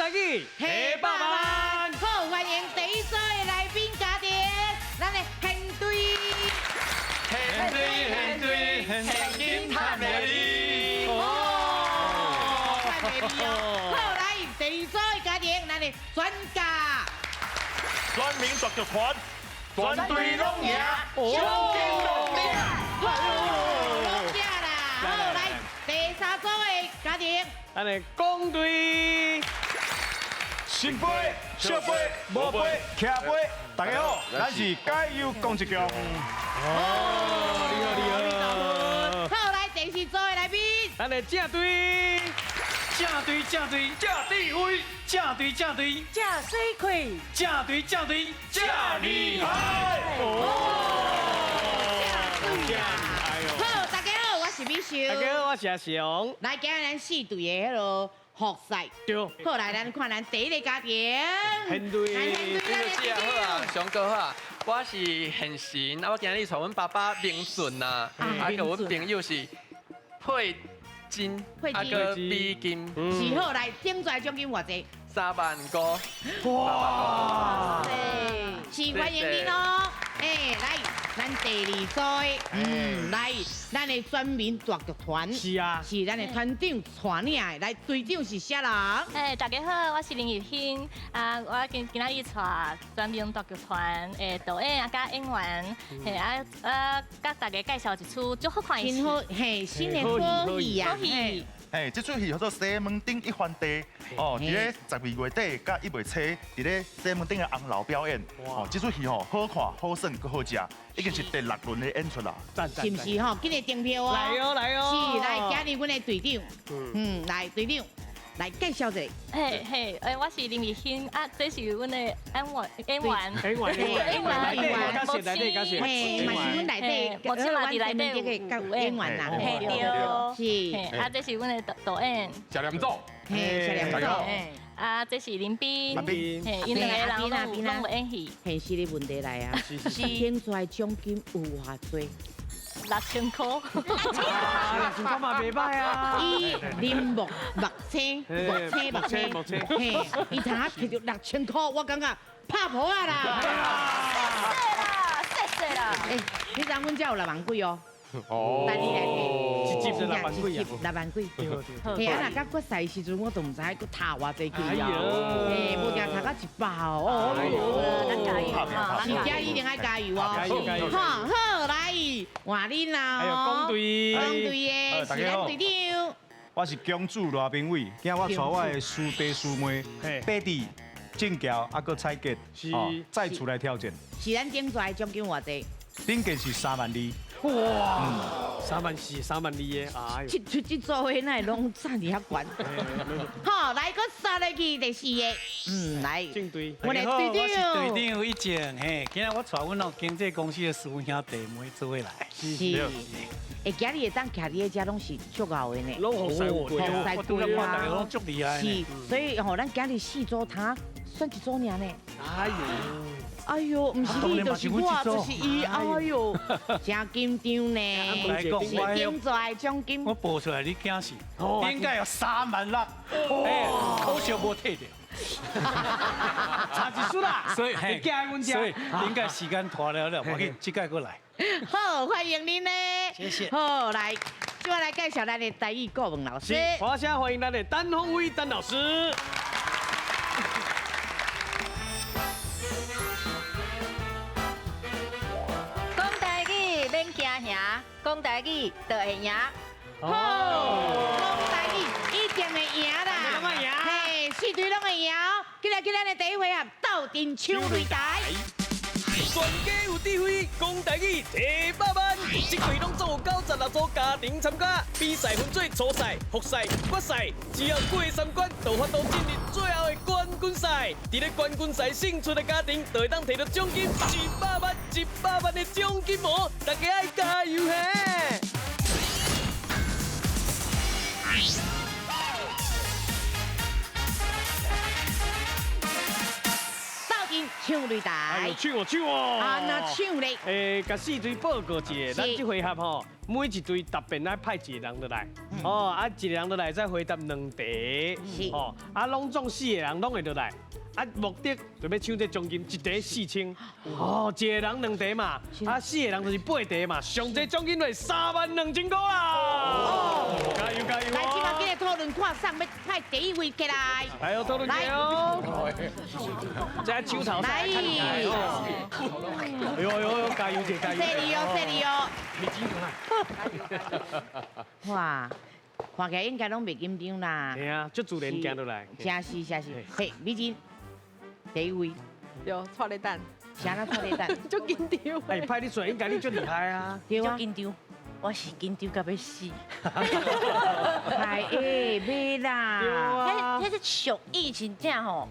台語，提百萬。好，歡迎第一組的來賓家庭，咱的現隊。現隊現隊現金趁袂利。哦，趁袂利哦。好，來第二組的家庭，咱的專家。全民大劇團，全隊攏贏，獎金攏領。好，攏贏啦。好，來第三組的家庭，咱的公隊。聖杯、小杯、無杯、徛杯，大家好，咱是加油講一強。哦，厲害厲害。好，來第四組的來賓，咱的正隊，正隊正隊正智慧，正隊正隊正水氣，正隊正隊正厲害。哦，正對啊。好，大家好，我是美秀。大家好，我是阿雄。來，今日咱四隊的彼个複賽。對。好，來，咱看咱第一个家庭。現隊。現隊，好啊，雄哥好啊，我是現神，啊，我今日帶阮爸爸明順啊，啊，佮阮朋友是佩金，啊，閣美金。是好，來，頂轉獎金偌濟？3萬5。哇！是歡迎恁哦。欸，來，咱第二組，來，咱的全民大劇團，是啊，是咱的團長帶領的，來，隊長是啥人？欸，大家好，我是林玉欣，啊，我今今仔日帶全民大劇團的導演啊，佮演員，嘿啊啊，佮大家介紹一齣足好看的戲，好，嘿，新的好戲啊，好戲。嘿，這齣戲叫做《西門町一番地》，哦，佇咧12月底佮1月初，佇咧西門町的紅樓表演。哦，這齣戲吼好看、好耍、閣好食，已經是第六輪的演出啦。是毋是吼？緊來訂票哦！來哦，來哦！是，來，今日阮的隊長，來隊長，來介紹一下。嘿嘿，欸，我是林玉欣，啊，這是阮的演員，演員，演員，演員，演員，感謝，內底感謝，嘿，嘛是阮內底，目前嘛佇內底有演員啦，嘿對，是，啊，這是阮的導演，謝連祖，嘿，謝連祖，啊，這是林斌，嘿，𪜶兩个人攏有演戲。現實的問題來啊，現在獎金有偌濟？6000塊。6000塊嘛袂歹啊。伊林木木青，木青木青木青，嘿，伊通啊摕著六千塊，我感覺拍婆啊啦。謝啦，謝謝啦。欸，你知阮遮有6萬幾哦。哦。單你來計，一集就6萬幾啊，6萬幾。嘿，啊，若到決賽時陣，我都毋知閣讀偌濟去啊。嘿，無定讀到100哦。咱加油，是加一定愛加油哦。加油加油。好，好來，換恁啦。哎呦，公隊，公隊的是咱隊長。我是公主賴明偉，今日我帶我的師弟師妹，伯弟、正橋啊，閣彩杰，再次來挑戰。是咱頂轉獎金偌濟？頂級是3萬2。哇，3萬4、3萬2的，哎呦！這這這組的哪會攏賺佇遐懸？好，來，閣殺落去第四個，來，正隊，我的隊長，我是隊長一靜，嘿，今日我帶阮哦經紀公司的師兄弟妹做伙來。是，欸，今日會當徛佇遮攏是足𠢕的呢，攏予師傅，予師傅啊，攏足厲害。是，所以吼，咱今日四組通選一組爾呢。哎呦！哎呦，毋是你，就是我，就是伊。哎呦，真緊張呢。來講，是頂獎金。我報出來，你驚死？應該有3萬6，哎，可惜無摕著。差一輸啦，所以所以應該時間拖了了，我緊這屆過來。好，歡迎恁呢。謝謝。好，來，接下來介紹咱的台語顧問老師。歡聲歡迎咱的陳鳳威陳老師。講台語就會贏，好，講台語一定會贏啦，嘿，四隊攏會贏哦。今日今日的第一回合，鬥陣搶擂台。全家有智慧，講台語提百萬。這季攏總有96組家庭參加，比賽分做初賽、複賽、決賽，只要過三關，就有法度進入最後的冠軍賽。佇咧冠軍賽勝出的家庭，就會當摕到獎金100萬、100萬的獎金哦！大家愛加油嘿！搶擂台，哎呦，搶哦搶哦！啊，那搶咧？欸，共四隊報告一下，咱這回合吼，每一隊答辯愛派一個人落來，哦，啊，一个人落来再回答两题，哦，啊，拢总四个人拢会落来，啊，目的就欲抢这奖金，一题4000，哦，一个人两题嘛，啊，四个人就是八题嘛，上济奖金就32000箍啦！哦，加油加油！来，这马紧来讨论看，上欲派第一位起来。来哦，讨论起哦。这手头来。哎呦呦呦，加油者加油！犀利哦，犀利哦。哇，看起来应该拢袂紧张啦。系啊，足自然行落来。真是真是，嘿，美珍，第一位。有，蔡咧等。啥人蔡咧等？足紧张。哎，派你出来，应该你足厉害啊。对啊。足紧张，我是紧张到欲死。哎，袂啦。彼是俗语真正吼。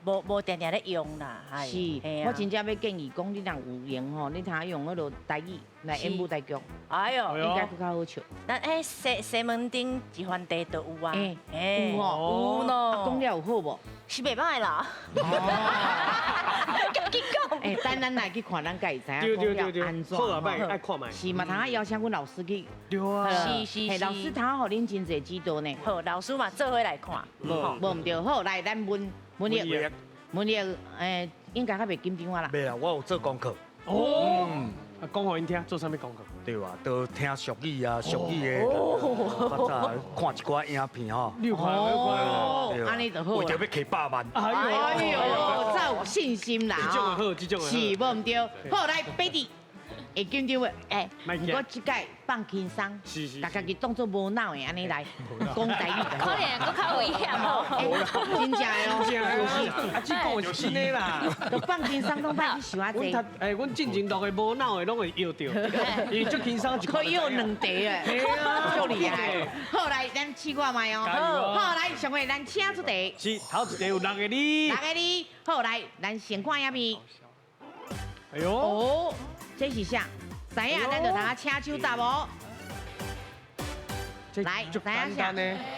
无定定咧用啦，是，我真正欲建议讲，你若有闲吼，你通用彼落台语来演舞台剧，哎哟，应该阁较好笑。咱彼西门町一番地就有啊，有吼，有喏。讲了有好无？是袂歹啦。赶紧讲。哎，等咱来去看，咱家己知影讲了按怎。好啊，爱看觅。是嘛，通邀请阮老师去。对啊。是是是。老师通予恁真济指导呢。好，老师嘛做伙来看。无毋对，好，来咱问。文玉，文玉，应该较袂紧张啊啦。袂啦，我有做功课。哦，啊，讲予𪜶听，做啥物功课？对啊，都听俗语啊，俗语的，较早看一寡影片吼。你有看？哦，按呢就好。为著欲摕100万。哎呦，才有信心啦。这种好，这种是无毋对。好，来，贝蒂。会紧张的，哎，不过这届放轻松，大家己当作无脑的按呢来讲台语就好。可能阁较危险哦。真正的哦，啊，这讲的是真的啦。都放轻松，拢歹去想啊济。哎，阮进前录的无脑的拢会摇著，伊足轻松，可以摇两题的，足厉害。好，来，咱试看觅哦。好，来，上位咱请出题。是，头一题有六个字。六个字。好，来，咱先看影片。哎呦。哦。这是啥？知影，咱就通请手答哦。来，知影啥？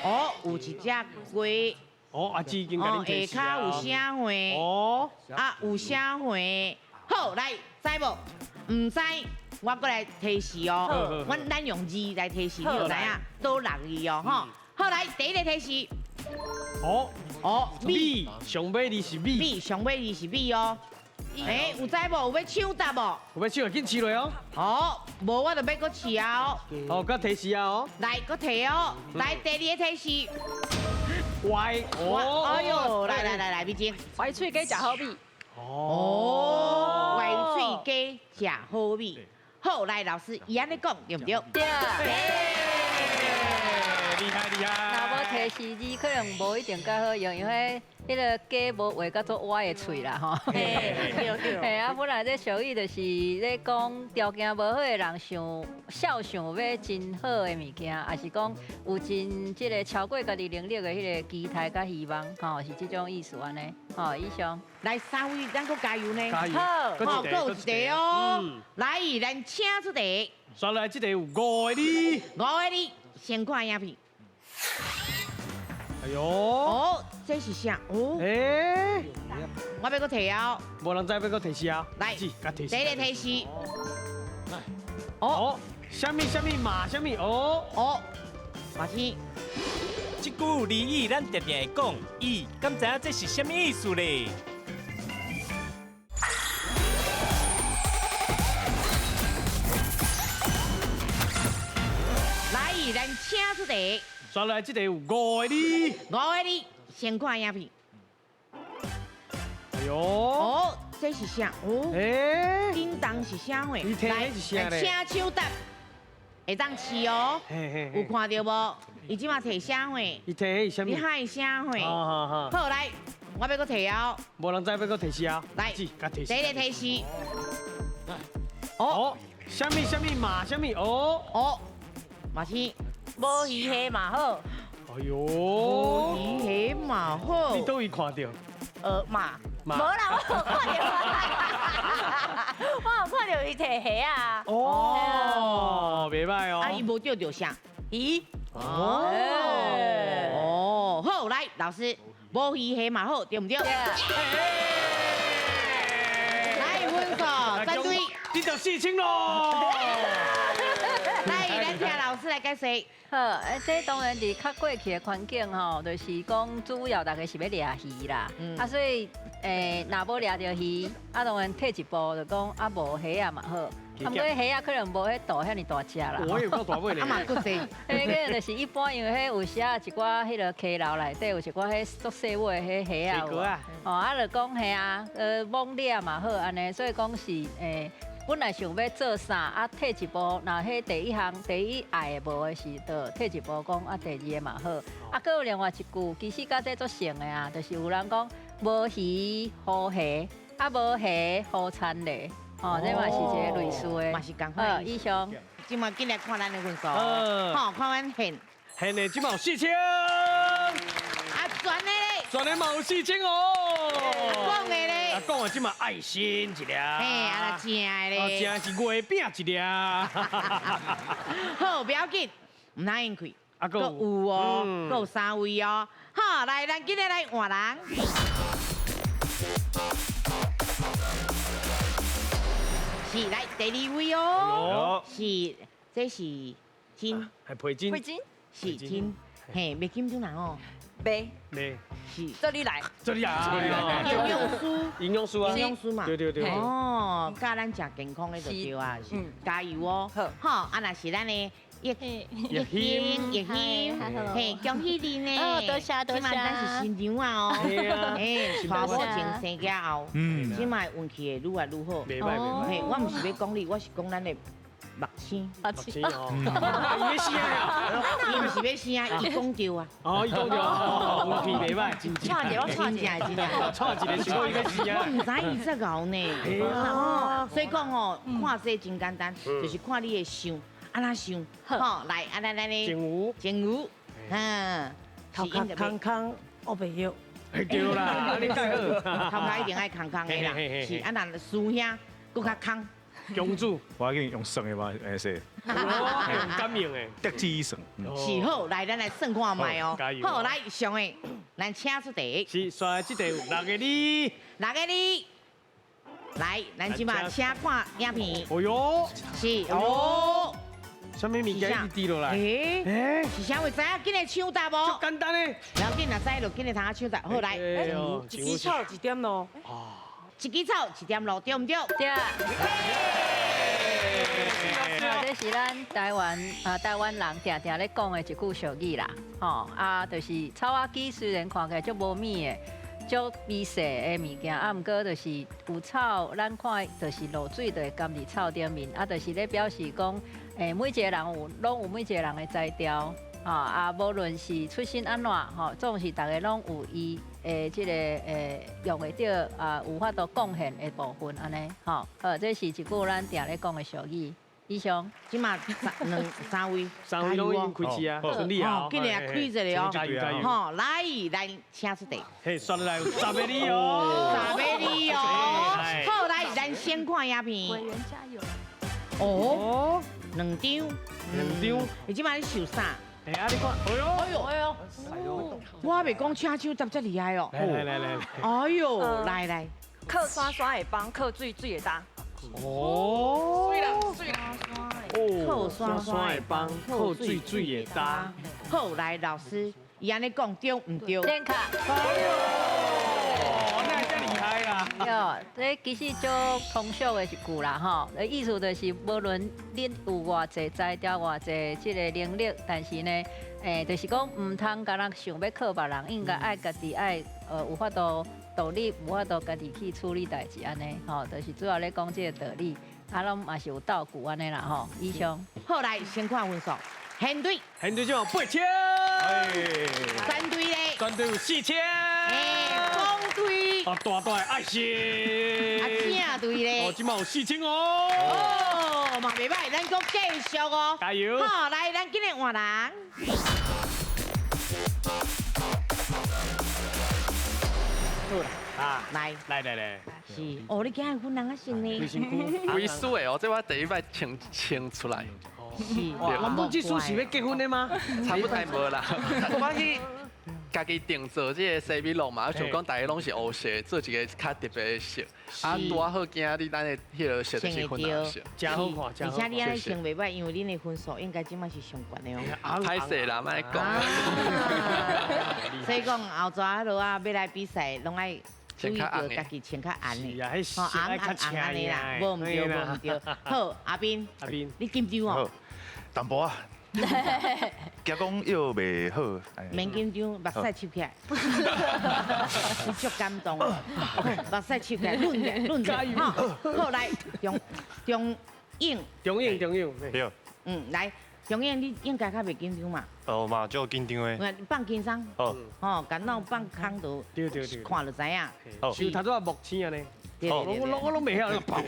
哦，有一只鸡。哦，阿姊已经共你下跤有啥货？哦。啊，有啥货？好，来，知无？毋知，我阁来提示哦。咱用字来提示，你就知影佗六字哦，吼。好，来，第一个提示。哦哦，米，上尾字是米。米，上尾字是米哦。哎，有知无？有欲抢答无？有欲抢，紧试落哦。好，无我就欲阁试啊哦。哦，阁提示啊哦。来，阁提哦。来，第二个提示。歪。哦。哎呦，来来来来，美珍。歪喙鸡食好米。哦。歪喙鸡食好米。好，来老师，伊按呢讲对毋对？对。厉害厉害。若无提示字，可能无一定较好用，因为彼个鸡无画甲做歪的喙啦吼。对对。嘿啊，本来这俗语就是咧讲条件无好的人想肖想欲真好的物件，也是讲有真这个超过家己能力的彼个期待佮希望，吼，是这种意思按呢。吼，以上。来，三位，咱阁加油呢。加油。好，阁有一题哦。来，咱请出题。刷来这题有五个字。五个字，先看影片。哎呦！哦，这是啥？哦，哎，我欲阁提哦。无人知欲阁提示啊？来，第一个提示。哦，啥物啥物马啥物？哦哦，马星。这句俚语咱定定会讲，伊敢知影这是啥物意思咧？来，咱请出题。刷来这题有五个字。五个字，先看影片。哎呦！哦，这是啥？哦，哎，叮当是啥货？你听的是啥咧？请手答，会当试哦。有看到无？伊这马提啥货？伊提的是啥物？你喊啥货？好，来，我欲阁提哦。无人知欲阁提示啊？来，第一个提示。哦，啥物啥物马啥物？哦哦，马星。无鱼虾嘛好。哎呦，无鱼虾嘛好。你佗位看著？马。无啦，我有看著。我有看著伊提虾啊。哦，袂䆀哦。啊，伊无钓著啥？鱼。哦。哦，好，来，老师，无鱼虾嘛好，对毋对？来，分数，三对。你就4000咯。来，咱听老老師來解釋。好，這當然佇較過去的環境吼，就是講主要大家是欲掠魚啦，啊，所以若無掠著魚，啊當然退一步就講啊無蝦仔嘛好，啊毋過蝦仔可能無彼肚遐爾大隻啦。我有夠大尾咧。啊嘛，閣濟。彼個就是一般，因為彼有時啊一寡彼个溪流內底有一寡彼足細尾的彼蝦仔有無？哦，啊就講係啊，網掠嘛好按呢，所以講是本來想欲做啥，啊退一步，若彼第一項第一愛的無的時，就退一步講啊第二个嘛好。啊，閣有另外一句，其實佮這足像的啊，就是有人講無魚好蝦，啊無蝦好田螺。哦，這嘛是一个類似的，嘛是仝款。好，以上。這馬緊來看咱的分數，好，看阮現。現的這馬有4000。啊，全的咧。全的嘛有4000哦。講的咧。啊，講的這馬愛心一粒。嘿，啊，正的咧。正是月餅一粒。好，不要緊，毋通用氣。啊，閣有哦，閣有3位哦。好，來，咱今日來換人。是來第2位哦，是這是金，係培金，培金是金，嘿，袂緊張人哦，袂袂，是，這裡來，這裡來，營養師，營養師啊，營養師嘛，對對對，哦，教咱食健康的就對啊，是，加油哦，好，啊，若是咱的。葉葉興，葉興，嘿，恭喜你呢！哦，多謝多謝。這馬咱是新娘啊哦，嘿，娶某前生囝後，這馬運氣會愈來愈好。嘿，我毋是欲講你，我是講咱的目星。目星哦，伊欲生啊！伊毋是欲生啊，伊講著啊。哦，伊講著，運氣袂歹，真正。錯一個，我錯一個，真正。錯一個，想講伊欲生啊。我毋知伊這𠢕呢。哦，所以講吼，看這真簡單，就是看你的想。按怎想？好，來，按咱咱的靜茹，靜茹，嗯，頭殼空空，烏白藥。對啦，你介好。頭殼一定愛空空的啦，是啊，若師兄閣較空。公主，我緊用算的嘛，會使。用感應的，得之算。是好，來，咱來算看覓哦。好，來上個，咱請出題。是，刷這題有6個字。6個字。來，咱這馬請看影片。哦喲，是哦。啥物物件一直滴落來？欸，是啥？有知影？緊來搶答無？足簡單的。不要緊，若知就緊來通啊搶答。好，來，一支草一點露。一支草一點露，對毋對？對。這是咱台灣啊，台灣人定定咧講的一句俗語啦。吼啊，就是草仔枝雖然看起來足無物的，足微細的物件，啊，毋過就是有草，咱看就是露水就會甘佇草頂面，啊，就是咧表示講。每一个人有，攏有每一个人的才調，啊，無論是出身按怎，吼，總是大家攏有伊的這個用會著啊，有法度貢獻的部分，按呢，吼，好，這是一句咱定咧講的俗語。以上，這馬三位，三位攏已經開始啊，順利啊，緊來開一个哦，加油加油，吼，來，來，請出題。嘿，刷落來有10个字哦，10个字哦，好，來，咱先看影片。委員加油。哦。2張，2張，你這馬咧想啥？哎，啊你看，哎呦，哎呦，哎呦，我還袂講請手答這厲害哦。來來來來，哎呦，來來，靠山山會崩，靠水水會焦。哦，水啦水啦，靠山山會崩，靠水水會焦。好，來老師，伊按呢講對毋對？正確。哎呦，那遮厲害啦！對，這其實足通俗的一句啦，吼，意思就是無論恁有偌濟才調、偌濟這個能力，但是呢，就是講毋通干焦想欲靠別人，應該愛家己愛有法度獨立，有法度家己去處理代誌按呢，吼，就是主要咧講這個道理，啊，攏嘛是有道具按呢啦，吼，以上。好，來先看分數，現隊，現隊就有8000，全隊咧，全隊有4000。公隊，啊，大大的愛心，啊，正隊咧，哦，這馬有4000哦，哦，嘛袂歹，咱閣繼續哦，加油，好，來，咱緊來換人。好啦，啊，來，來來來，是，哦，你今日粉紅仔身呢？規身軀，規輸的哦，這我第一擺穿穿出來。是，我們這輸是欲結婚的嗎？差不多無啦，我去。家己定做這個西米露嘛，想講大家攏是烏色，做一個較特別的色。啊，拄仔好今日咱的彼个色就是粉紅色，真好看，而且你按呢穿袂䆀，因為恁的分數應該這擺是上懸的哦。歹勢啦，莫講。所以講後逝落啊，欲來比賽，攏愛注意著家己穿較紅的，吼紅紅紅按呢啦，無毋對，無毋對。好，阿斌，阿斌，你緊張哦？淡薄仔。驚講腰袂好，免緊張，目屎抽起來，你足感動，目屎抽起來，潤者潤者，好，來中中英，中英中英，對，嗯，來中英，你應該較袂緊張嘛？哦，嘛足緊張的。放輕鬆，哦，吼，敢若放空就，對對對，看就知影。像頭拄仔木星按呢，我攏袂曉那個蹦。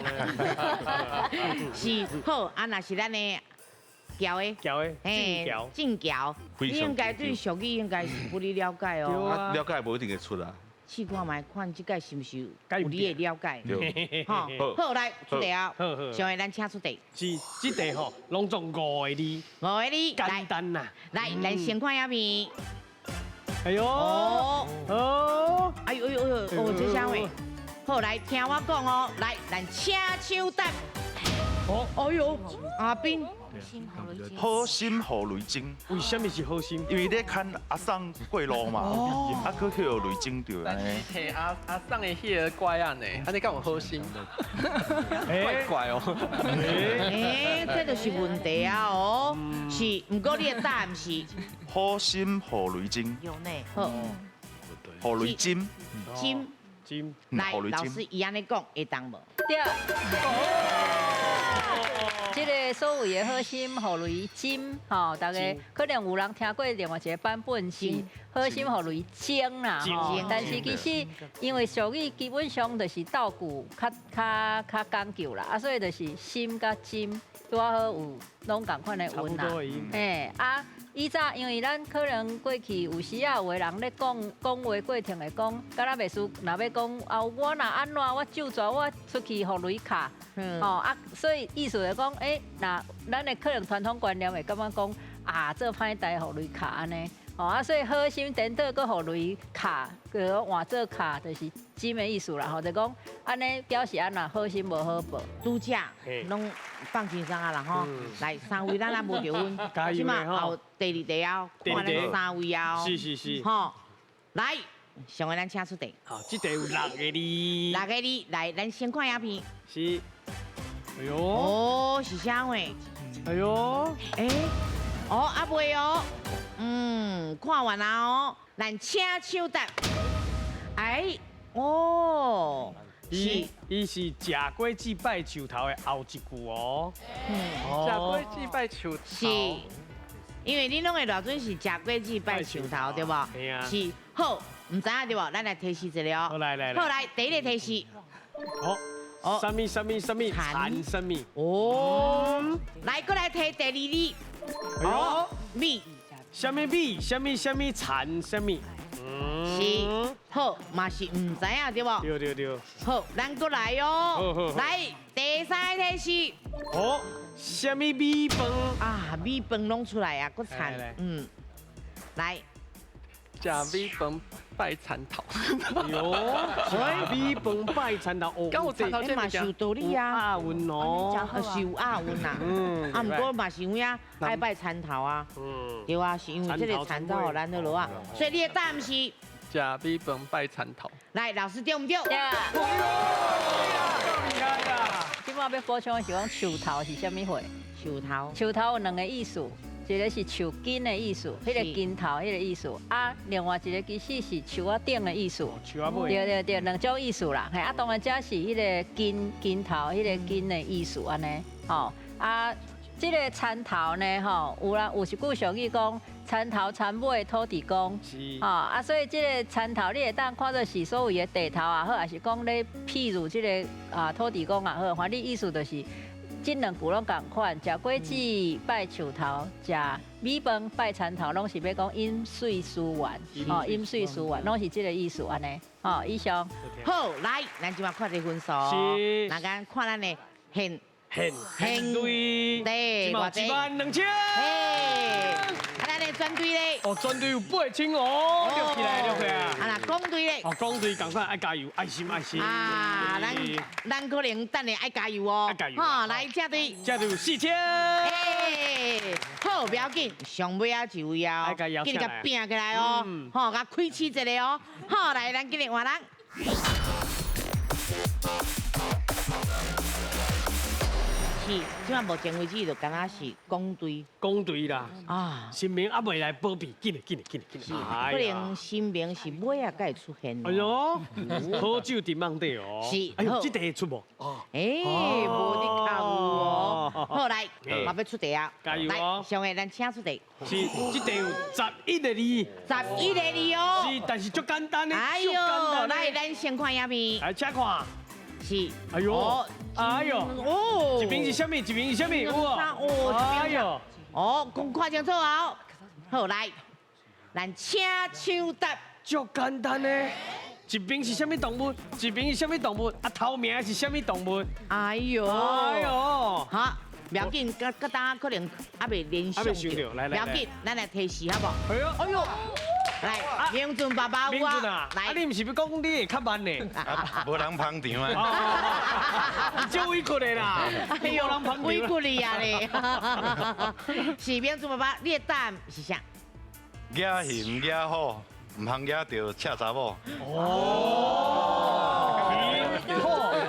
是，好，啊，若是咱的。橋的，橋的，正橋，正橋，你應該對俗語應該是不哩了解哦。了解無一定會出啊。試看覓，看這屆是毋是有你的了解。吼，好，來出題啊！上下咱請出題。是，這題吼，攏總五個字。五個字，簡單啦。來，咱先看影片。哎喲，哦，哎呦哎呦哎呦，哦，這啥話？好，來聽我講哦，來，咱請搶答。哦，哎呦，阿斌。好心予雷震，為啥物是好心？因為咧牽阿桑過路嘛，啊，閣去予雷震著按呢。提阿阿桑的彼个拐仔呢？按呢敢有好心？怪怪哦。欸，這就是問題啊！哦，是，毋過你的答案是好心予雷震。有呢。好。予雷震。金。金。來，老師伊按呢講會當無？對。這个所謂的好心予雷震，吼，大家可能有人聽過另外一個版本是好心予雷精啦，吼。但是其實因為俗語基本上就是道具較較較講究啦，啊，所以就是心佮針拄仔好有攏仝款的韻啦。嘿，啊，以早因為咱可能過去有時仔有的人咧講講話過程會講，敢若袂輸，若欲講啊，我若按怎，我咒詛我出去予雷敲。哦啊，所以意思就講，欸，若咱的可能傳統觀念會感覺講啊，做歹代予雷敲按呢，哦啊，所以好心顛倒閣予雷敲，閣換做敲，就是真的意思啦，吼，就講按呢表示按怎好心無好報。拄才攏放輕鬆啊啦吼，來三位咱也無著分，這馬後第二題啊，看咱三位啊，是是是，吼，來。上個咱請出題。好，這題有六個字。六個字，來，咱先看影片。是。哎喲。哦，是啥話？哎喲。欸。哦，阿未哦。嗯，看完啊哦，咱請搶答。哎，哦。是。伊是食果子拜樹頭的後一句哦。嗯。食果子拜樹頭。是。因為恁攏會偌準是食果子拜樹頭，對無？是。好。毋知影對無？咱來提示一下哦。好來來來。好來，第一个提示。哦。啥物啥物啥物蠶啥物？哦。來，閣來提第二字。哦。米。啥物米？啥物啥物蠶啥物？是。好，嘛是毋知影對無？對對對。好，咱閣來哦。來，第三个提示。哦。啥物米飯？啊，米飯攏出來啊，閣蠶。嗯。來。食米飯拜田頭。喲，食米飯拜田頭，哦，欸嘛是有道理啊，押韻哦，是有押韻啦。嗯，啊，毋過嘛是有影愛拜田頭啊。嗯，對啊，是因為這個田頭予咱好落啊，所以你的答案是食米飯拜田頭。來，老師對毋對？對。這擺欲補充的是講樹頭是啥物貨？樹頭。樹頭有兩个意思。一个是樹根的意思，彼个根頭彼个意思，啊，另外一个其實是樹仔頂的意思。對對對，兩種意思啦。嘿，啊，當然這是彼个根根頭，彼个根的意思按呢。吼，啊，這个田頭呢，吼，有人有一句俗語講，田頭田尾土地公。是。吼，啊，所以這个田頭你會當看做是所謂的地頭也好，抑是講咧譬如這个啊土地公也好，反正意思就是。這兩句攏仝款，食果子拜樹頭，食米飯拜田頭，攏是欲講飲水思源，哦，飲水思源，攏是這个意思按呢，哦，以上。好，來，咱這馬看這分數，那咱看咱的現現現對，對，12000。嘿，啊，咱的全队咧。哦，全队有8000哦，录起来，录起来。啊，那讲队咧。哦，讲队仝款爱加油，爱心爱心。啊，咱可能等下爱加油哦。爱加油。哈，来这队。这队有4000。哎，好，不要紧，上尾仔一位啊，紧共拼起来哦，吼，共开始一下哦。好，来，咱今日换人。是，这摆目前为止就敢若是讲队。讲队啦。啊，神明还未来保庇，紧嘞紧嘞紧嘞紧嘞。可能神明是尾仔才会出现。哎呦，好酒伫梦底哦。是。哎呦，这题会出无？哦。哎，无你较有哦。好，来，嘛欲出题啊。加油哦。来，上个咱请出题。是，这题有11个字。11个字哦。是，但是足简单的。哎呦，来，咱先看影片。来，请看。是。哎呦。哎呦，哦，一边是啥物？一边是啥物？有哦，哎呦，哦，讲看清楚哦。好，来，咱请抢答。足简单的，一边是啥物动物？一边是啥物动物？啊，头名是啥物动物？哎呦，哎呦，好，不要紧，佮大家可能还未联想到，来来，不要紧，咱来提示好无？哎呦，哎呦。来，明俊爸爸，明俊啊，来，你毋是欲讲你会较慢呢？无人捧场啊，足委屈的啦，哎呦，委屈你啊咧。是明俊爸爸，你的答案是啥？野熊野虎，毋通野著赤查某。哦，虎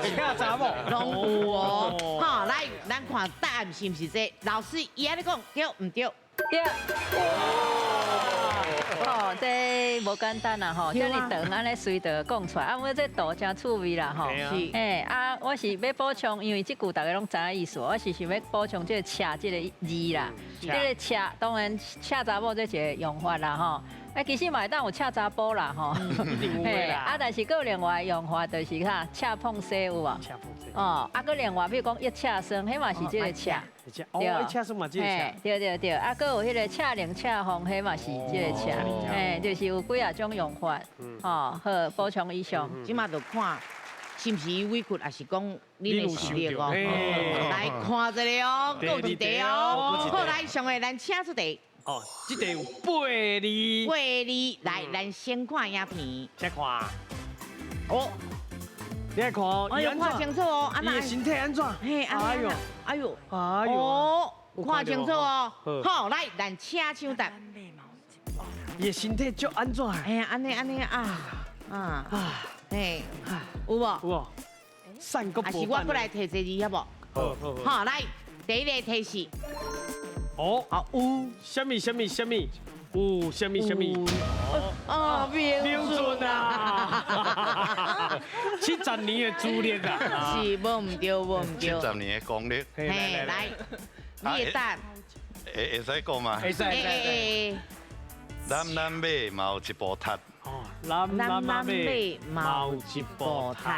赤查某，拢有哦。好，来，咱看答案是毋是这？老师伊按呢讲对毋对？对。哦，这无简单啦吼，遮尔长按呢随就讲出来，啊，我这图真趣味啦吼。是。嘿，啊，我是欲补充，因为这句大家拢知影意思，我是想欲补充这个“赤”这个字啦。这个“赤”当然赤查某这一个用法啦吼。啊，其实嘛会当有赤查埔啦吼。一定有的啦。啊，但是阁有另外用法，就是啥赤碰西有无？赤碰西。哦，啊，阁另外比如讲一赤酸，彼嘛是这个赤。哦，一赤酸嘛这个赤。对对对，啊，阁有彼个赤龙赤凤，彼嘛是这个赤。嘿，就是有几啊种用法。哦，好，补充以上。这马就看是毋是伊委屈，还是讲你的实力哦。来看一下哦，阁有一题哦。好，来上个咱请出题。哦，这题有8个字。8个字，来，咱先看影片。先看。哦，你来看哦，哎呦，看清楚哦，伊的身体按怎？嘿，哎呦，哎呦，哎呦，哦，看清楚哦。好，来，咱请抢答。伊的身体足按怎？哎呀，按呢按呢啊啊啊，嘿，有无？有无？散个。还是我过来提一个字，好无？好好好。好，来，第一个提示。哦，好，有。啥物啥物啥物？有啥物啥物？哦，明俊啊！70年的资历啊！是，无毋对，无毋对。70年的功力。嘿，来，你的答案。会使讲吗？会使会使。南南马嘛有一步踢。哦，南南马嘛有一步踢。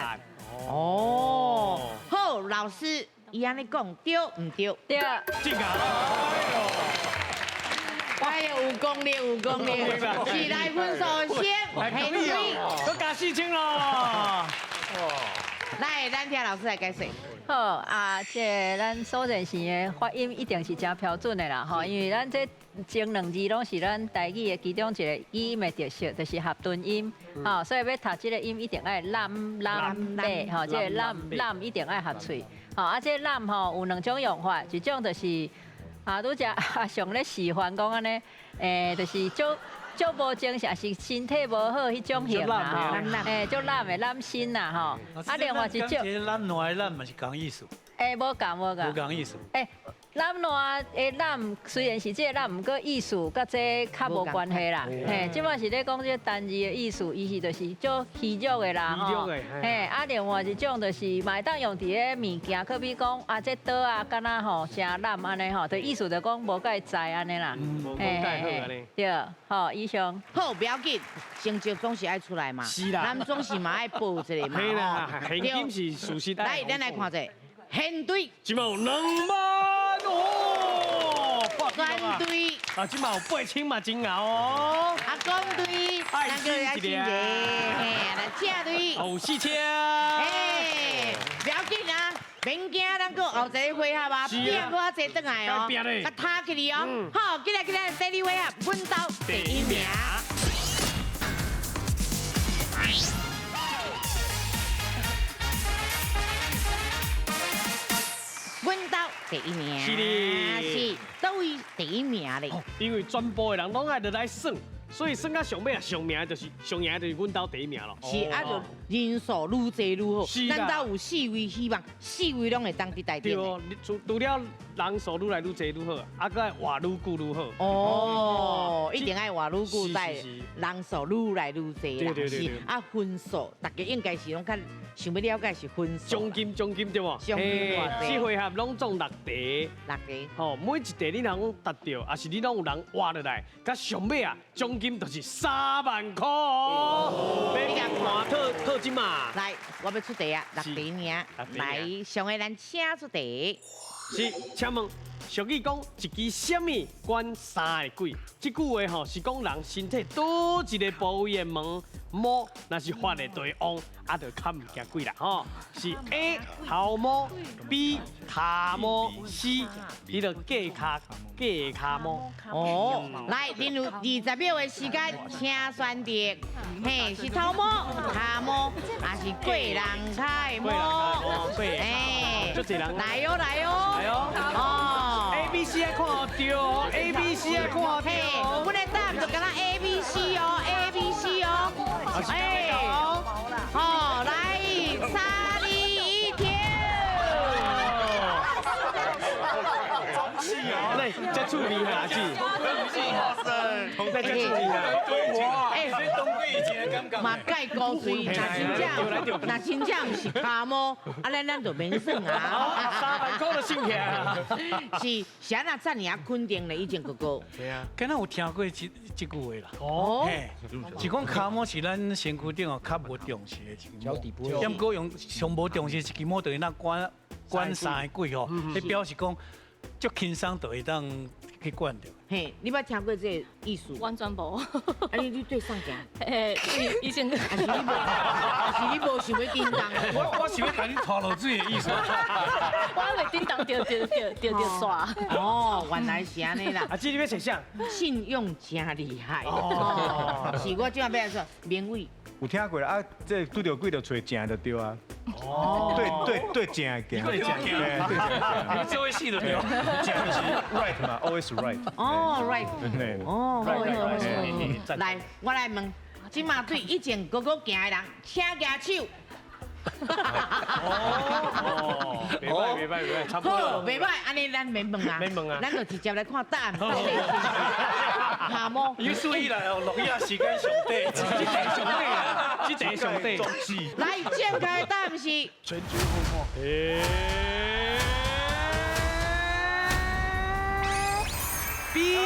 哦，好，老师。伊按呢讲对毋对？对。这个。哎呦，有功力，有功力，是来分数先，来可以哦，阁加4000咯。来，咱听老师来解释。好啊，这咱苏建成的发音一定是真标准的啦，吼，因为咱这前两字拢是咱台语的其中一个语音的特色，就是合吞音，吼，所以欲读这个音一定爱揽揽马，吼，这个揽揽一定爱合喙，吼，啊，这揽吼有两种用法，一种就是啊，拄则阿上咧示范讲按呢，就是足足无精神，是身体无好彼种型啦，吼，足懒的懒身啦，吼。啊，另外一种，懒惰的懒嘛是仝意思。无仝无仝。无仝意思。懒惰的懒虽然是这个懒，毋过意思佮这较无关系啦。嘿，这摆是咧讲这单字的意思，伊是就是足虚弱的啦，吼。嘿，啊，另外一种就是嘛会当用伫咧物件，可比讲啊，这桌啊，敢若吼诚懒按呢吼，就意思就讲无介在按呢啦。无讲介好按呢。对，好，以上。好，不要紧，成绩总是爱出来嘛。是啦。咱总是嘛爱报一下嘛。嘿啦，现金是事实。来，咱来看者，现队。这摆有2万哦，全队。啊，这摆有8000嘛，真𠢕哦。啊，公队，爱心一个，嘿，来正队。有4000。哎，不要紧啊，免惊，咱阁后一个回合啊，拼阁较济转来哦，较摊起哩哦。好，进来进来，第二回合，阮兜第一名。阮兜第一名，是的，是佗位第一名咧？因为全部的人拢爱落来算。所以算到上尾啊，上名就是上赢就是阮兜第一名咯。是啊，就人数愈济愈好。咱兜有四位希望，四位拢会当伫台顶。对哦，除了人数愈来愈济愈好，啊，阁爱活愈久愈好。哦，一定爱活愈久，才人数愈来愈济啦。是啊，分数大家应该是拢较想欲了解是分数。奖金奖金对无？奖金偌济？四回合拢总六题。六题。吼，每一题你若讲答对，抑是你拢有人活落来，佮上尾啊，奖金就是3万块哦！你共看套套金嘛？来，我欲出题啊，6题尔。来，上个咱请出题。是，请问俗语讲一支啥物管三个鬼？这句话吼是讲人身体佗一个部位的毛毛，若是发的就会旺，啊就较毋惊鬼啦吼。是 A 头毛，B 跤毛，C 彼个鸡跤鸡跤毛。哦，来，恁有20秒的时间，请选择。嘿，是头毛、跤毛，还是过人跤的毛？哎，足济人。来哦，来哦。来哦。哦。A B C 爱看对哦，A B C 爱看对。阮的答案就敢若 A B C 哦，A B C 哦。哎，好，来，3、2、1，跳。来，这趣味啦，是。这趣味啦。哎，嘛盖高水，若真正毋是跤毛，啊，咱就免算啊。3万块就省起来啊。是，是按怎遮尔啊肯定咧？以前哥哥。对啊，敢若有听过这句话啦。哦。是讲跤毛是咱身躯顶哦较无重视的一支毛。毋过用上无重视一支毛，就是咱管管三个鬼吼，彼表示讲足轻松就会当去管著。嘿，你捌听过这个意思？完全无。啊，你对啥行？嘿，以前。还是你无？还是你无想欲叮当？我想欲共你拖落水的意思。我还袂叮当，就刷。哦，原来是按呢啦。啊，这你欲揣啥？信用真厉害。哦。是我这欲按怎明伟。有听过啦，啊，这拄著鬼就揣正就对啊。哦。对正的行。对正行。你这位死就对。正是 right 嘛，always right。哦，right。哦，好。来，我来问，这马对以前哥哥行的人，请举手。哦，袂歹袂歹袂歹，差不多。好，袂歹，按呢咱免问啊，免问啊，咱就直接来看答案。跤毛。有史以来哦，录影时间上短，这题上短啊，这题上短。来，正确的答案是。全军覆没。B。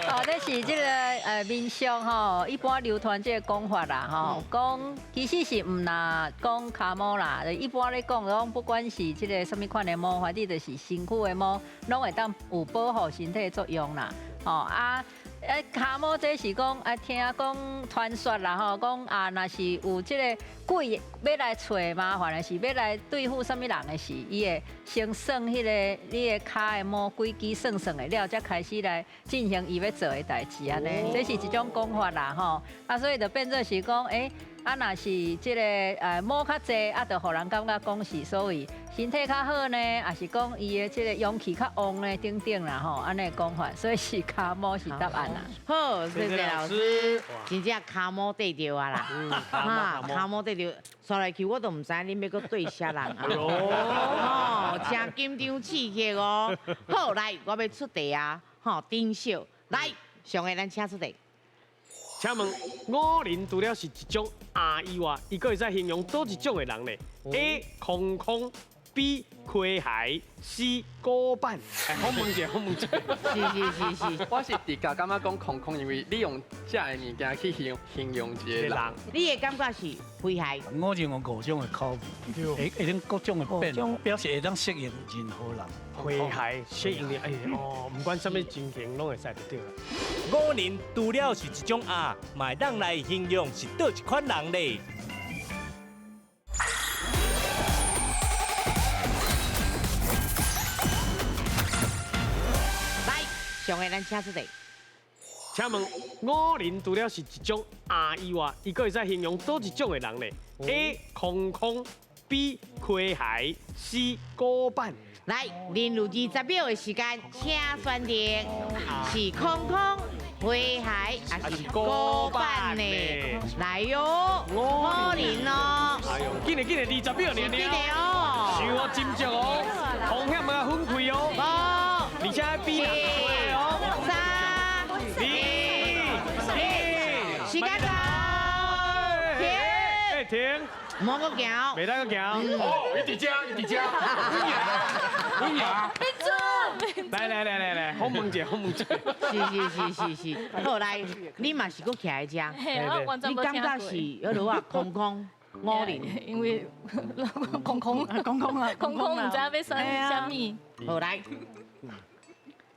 哦，这是这个民俗吼，一般流传这个讲法啦吼，讲其实是毋若讲跤毛啦，一般咧讲讲，不管是这个啥物款的毛，反正就是身躯的毛，拢会当有保护身体的作用啦。吼啊，跤毛这是讲啊，听讲传说啦吼，讲啊，若是有这个鬼欲来揣麻烦的是欲来对付啥物人的时，伊会先算彼个你的跤的毛几支算算的了，才开始来进行伊欲做的代志按呢，这是一种讲法啦吼。啊，所以就变做是讲，啊，若是这个毛较济，啊，就予人感觉讲是所谓身体较好呢，抑是讲伊的这个阳气较旺呢，等等啦吼，按呢讲法，所以是跤毛是答案啦。好，谢谢老师，真正跤毛对著啊啦，哈，跤毛对著，刷来去我都毋知恁欲阁对啥人啊。哦，真紧张刺激哦。好，来，我欲出题啊，吼，丁秀，来，上个咱请出题。请问五仁除了是一种鸭以外，伊阁会使形容佗一种的人呢？A. 空空，B. 盔鞋，C. 古板。哎，访问一下，访问一下。是。我是直觉感觉讲空空，因为你用这个物件去形容一个人。你的感觉是灰鞋？我认为五种的口味，会当各种的变，表示会当适应任何人。灰鞋适应的，哎哦，不管啥物情形，拢会使就对了。五仁除了是一种鸭，嘛会当来形容是佗一款人咧。咱請出題。請問五仁除了是一種鴨以外，伊閣會使形容佗一種的人呢？A 空空，B 詼諧，C 古板。來，連入20秒的時間，請選擇是空空、詼諧，還是古板呢？來喲，五仁哦。哎呦，緊來緊來，20秒爾緊來哦，想哦，斟酌哦，風險啊分開哦，而且比人哦， 3、2、1，時間到，停，停。莫閣行，袂當閣行。哦，伊佇遮，伊佇遮，阮贏，阮贏。來來來來來，訪問者，訪問者。是是是是是，好來，你嘛是閣徛佇遮，你感覺是彼落啊空空五仁，因為空空空空啊，空空，毋知影欲選啥物。好來。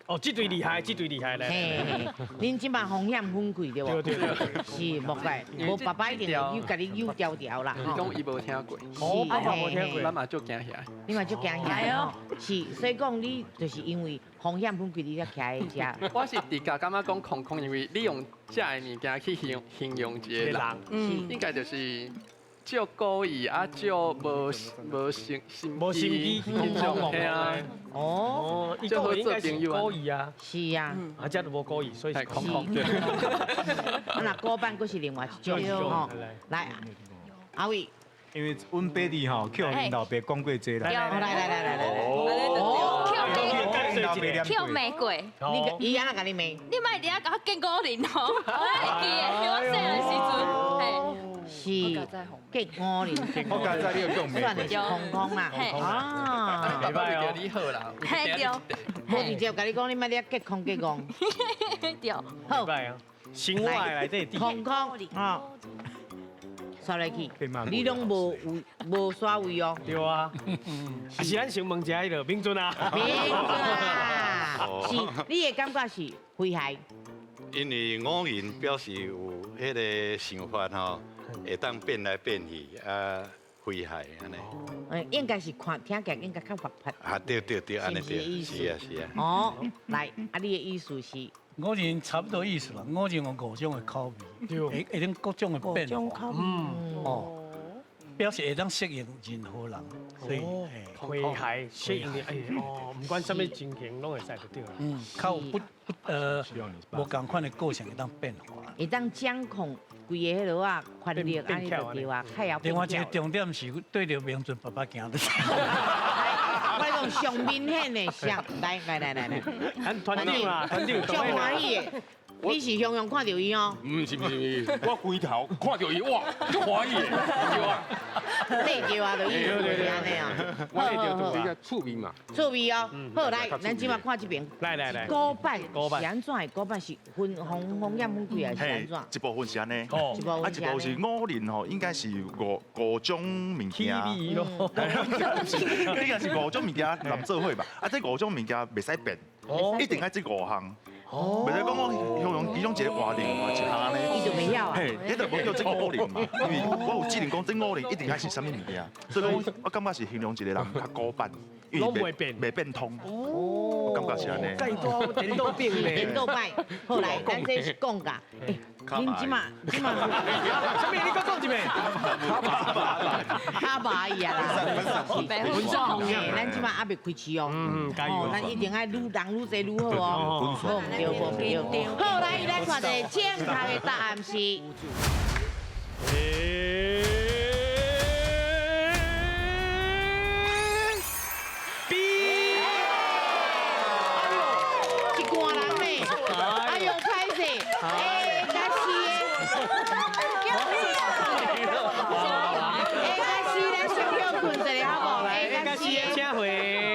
哦，這對厲害，這對厲害咧！恁這擺風險分開對無？對對對，是莫怪，無爸爸一定會有共你誘調調啦。伊講伊無聽過，哦，爸爸無聽過，咱嘛足驚嚇。你嘛足驚嚇，是，所以講你就是因為風險分開，你才徛佇遮。我是直覺感覺講空空，因為你用食的物件去形容一個人，應該就是足故意啊，足無心無心機，彼種，嘿啊。哦，伊講應該是故意啊，是啊，啊，這都無故意，所以是空空。啊，那古板閣是另外一種吼。來，阿偉，因為阮爸弟吼，去予恁老爸講過這啦。來來來來來來。去罵過。你伊按怎共你罵？你莫佇遐共我見五仁哦，我會記的，我細漢時陣，嘿。是結五仁，我剛才你有講算的是空空啦，啊，爸爸為著你好啦，嘿對，無直接共你講，你莫咧結空結戇，對，好，生活內底空空啊，刷落去，你攏無位無刷位哦，對啊，啊是咱先問一下彼个明尊啊，明尊啊，是，你的感覺是詼諧，因為五仁表示有彼个想法吼。會當變來變去，啊，詼諧按呢。應該是看聽起來應該較活潑。啊，對對對，按呢對，是啊是啊。哦，來，啊，你的意思是？五仁差不多意思啦，五仁有五種的口味，會會當各種的變化。嗯，哦，表示會當適應任何人，所以詼諧適應的，哎哦，毋管啥物情形，攏會使就對啦。嗯，較有不無仝款的個性會當變化。會當掌控。規个彼落啊，權力按呢就對啊，較會另外一個重點是對著明尊爸爸行的。我講上明顯的，上來來來來來，咱團長啊，團長上歡喜的，你是雄雄看著伊哦？毋是毋是，我回頭看著伊，哇，足歡喜的，對啊。對著啊，就意思就是按呢啊。我對著就是趣味嘛。趣味哦，好來，咱這擺看這邊。來來來。古板是按怎的？古板是分風風險分開還是按怎？一部分是按呢，啊一部分是五仁吼，應該是五種物件。應該是五種物件連做伙吧？啊，這五種物件袂使變，一定愛這五項。袂使講我形容其中一個換另外一項按呢，伊就袂曉啊。嘿，彼就無叫這五仁嘛，因為我有只能講這五仁一定愛是啥物物件，所以講我感覺是形容一個人較古板，因為袂變通。我感覺是按呢。蓋多顛倒變咧，顛倒擺。好來，咱這是講甲，欸，恁這馬這馬，啥物？你閣講一遍。較麻伊啊啦，是，咱這馬猶未開始哦，嗯，加油！咱一定愛愈人愈濟愈好哦，無毋對，無毋對。好，來，咱看一下正確的答案是。 B。哎呦，一半人呢？哎呦，歹勢，A 佮 C 的。A 佮 C，咱先休睏一下好無？A 佮 C，請回。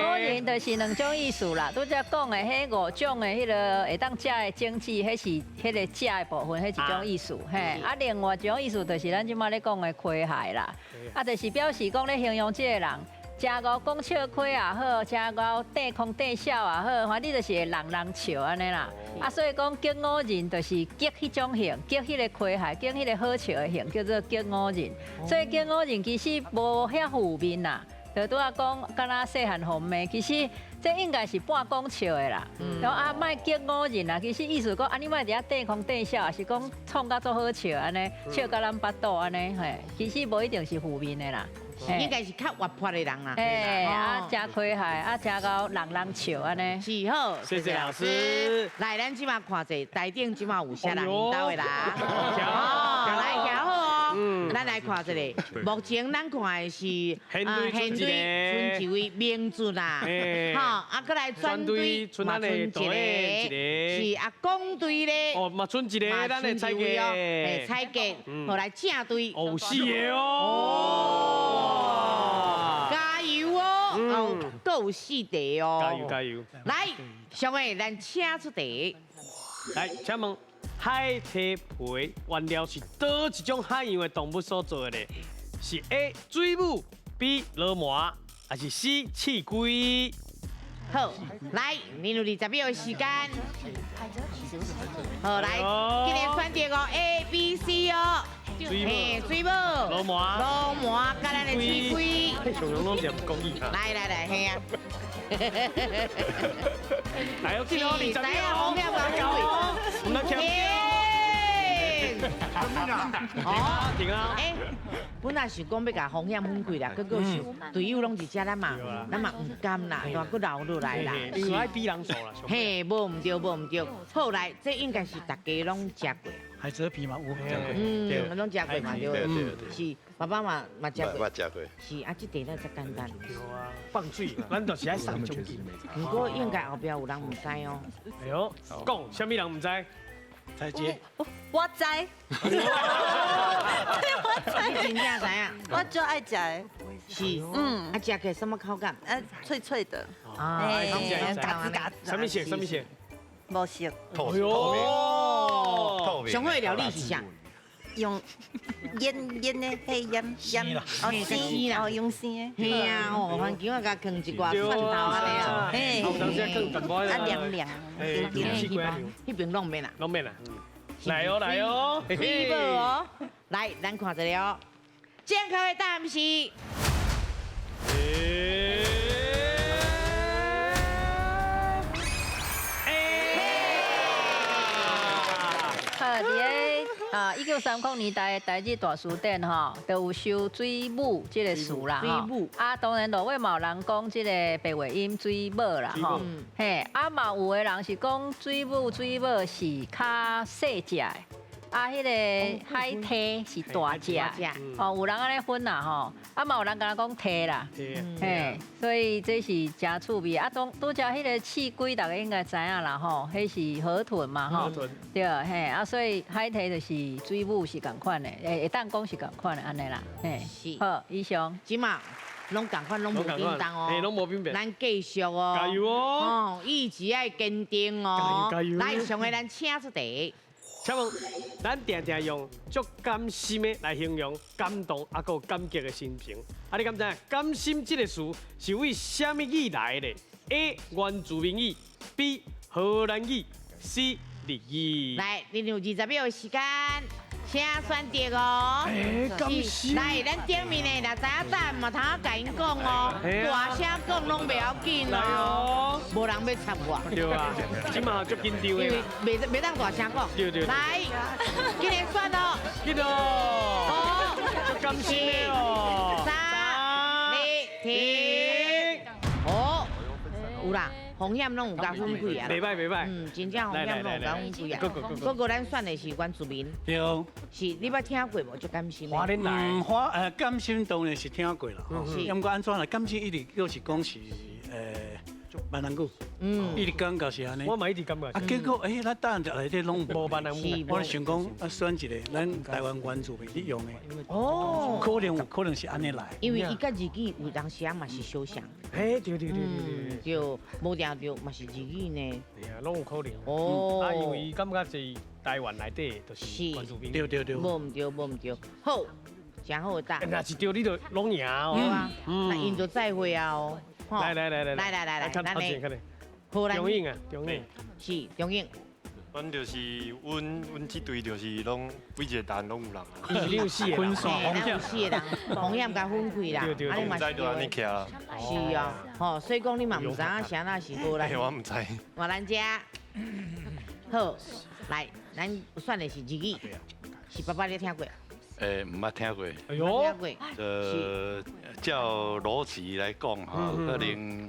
五仁就是兩種意思啦，拄才講的彼五種的彼个會當食的種子，彼是彼个食的部分，彼一種意思。嘿，啊，另外一種意思就是咱這擺咧講的詼諧啦，啊，就是表示講咧形容這個人，誠𠢕講笑話也好，誠𠢕硩空硩笑也好，反正就是會人人笑按呢啦。啊，所以講激五仁就是激彼種型，激彼个詼諧，激彼个好笑的型，叫做激五仁。所以激五仁其實無遐負面啦。就拄仔講，敢若細漢予罵，其實這應該是半講笑的啦。然後啊，莫激五仁啊，其實意思講，啊你莫佇遐硩空硩笑，也是講創甲足好笑按呢，笑甲咱腹肚按呢，嘿，其實無一定是負面的啦。應該是較活潑的人啦。嘿，啊，誠詼諧，啊，誠𠢕人人笑按呢。是好，謝謝老師。來，咱這馬看者，台頂這馬有啥人𪜶兜的人？哦，來，徛好哦。咱來看一下，目前咱看的是現隊賰一位明俊啦，吼，啊，閣來轉隊嘛賰一個，是啊，廣隊咧，哦，嘛賰一個，咱的彩傑哦，嘿，彩傑，後來正隊，哦，四個哦。加油哦！哦，閣有四題哦。加油加油！來，上個咱請出題。來，請問海蛞蛄原料是佗一種海洋的動物所做的咧？是 A 水母、B 螺鰻，還是 C 刺龜？好，來，你有20秒的時間。好，來，今日選擇哦 A、B、C 哦。水母、水母、螺鰻、螺鰻，佮咱的刺龜。常常攏念國語。來來來，嘿啊。來哦，緊哦，20秒哦，唔通欠。哦，停啊！欸，本來想講欲共風險分開啦，結果是隊友攏佇遮，咱嘛毋甘啦，煞閣留落來啦。因為愛比人數啦。嘿，無毋對，無毋對。後來這應該是大家攏食過。海蜇皮嘛有食過，嗯，攏食過嘛對。是，爸爸嘛食過。我食過。是啊，這題咱才簡單。對啊，放水，咱就是愛送獎金。毋過應該後壁有人毋知哦。哎喲，講啥物人毋知？彩姐，我知，我知，你真正知影？我最愛食的，是，嗯，啊，食起來什麼口感？脆脆的，哎，嘎吱嘎吱。啥物色？啥物色？無色。透明，透明。上好的料理是啥？用醃醃的，彼醃醃，哦生啦，哦用生的。嘿啊，哦，番茄我共囥一寡蒜頭按呢啊，嘿，啊涼涼，彼邊攏免啦，攏免啦。來哦來哦，水母哦，來，咱看一下哦，正確的答案是。好，佇个啊1930年代的台日大辭典吼，就有收水母這個詞啦吼。啊，當然落尾嘛有人講這個白話音水母啦吼。嘿，啊嘛有的人是講水母水母是較細隻的，啊，彼個海蛞是大隻，哦，有人按呢分啦吼，啊嘛有人敢若講蛞啦，嘿，所以這是誠趣味。啊，當拄才彼個刺龜，大家應該知影啦吼，彼是河豚嘛吼，對，嘿，啊，所以海蛞就是水母是仝款的，會當講是仝款的按呢啦，嘿，是。好，以上。這馬攏仝款，攏無變動哦，嘿，攏無變變。咱繼續哦，加油哦，哦，意志愛堅定哦，加油加油。來，上個咱請出題。請問，咱定定用足甘心的來形容感動啊，閣有感激的心情。啊，你敢知影甘心這個詞是為啥物語來的？A. 原住民語，B. 荷蘭語，C. 日語。來，你有20秒的時間，請選擇哦。來，咱頂面的若知影答案嘛，通仔共𪜶講哦，大聲講攏袂要緊哦，無人欲插我。對啊，這馬足緊張的。因為袂當大聲講。對對。來，緊來選哦。緊哦。足甘心的哦。 3、2、停。哦，有啦。風險攏有共分開啊，袂歹袂歹，嗯，真正風險攏有共分開啊。不過咱選的是原住民，對，是你捌聽過無？足甘心。花蓮來，花甘心當然是聽過啦，是。毋過按怎啦？甘心一直叫是講是閩南語，嗯，一直感覺是按呢。我嘛一直感覺。啊，結果欸，咱等下內底攏無閩南語，我想講啊，選一个咱台灣原住民咧用的。哦。可能有可能是按呢來。因為伊佮日語有當時啊嘛是相像。嘿，對對對對對。對，無定著嘛是日語呢。對啊，攏有可能。哦。啊，因為伊感覺是台灣內底就是原住民。對對對。無毋對，無毋對。好，誠好答。若是對，你就攏贏哦。對啊。那𪜶就再會啊哦。來來來來來來來來，咱來。荷蘭中影啊，中影。是中影。阮就是阮這隊就是攏每一個單攏有人啊。伊是你有四個人，分散風險，有四個人，風險共分開啦。啊，你嘛是就按呢徛啦。是啊，吼，所以講你嘛毋知影啥那是無啦。我毋知。換咱遮，好，來，咱選的是日語，是爸爸你聽過？毋捌聽過。哎喲，聽過。照邏輯來講吼，可能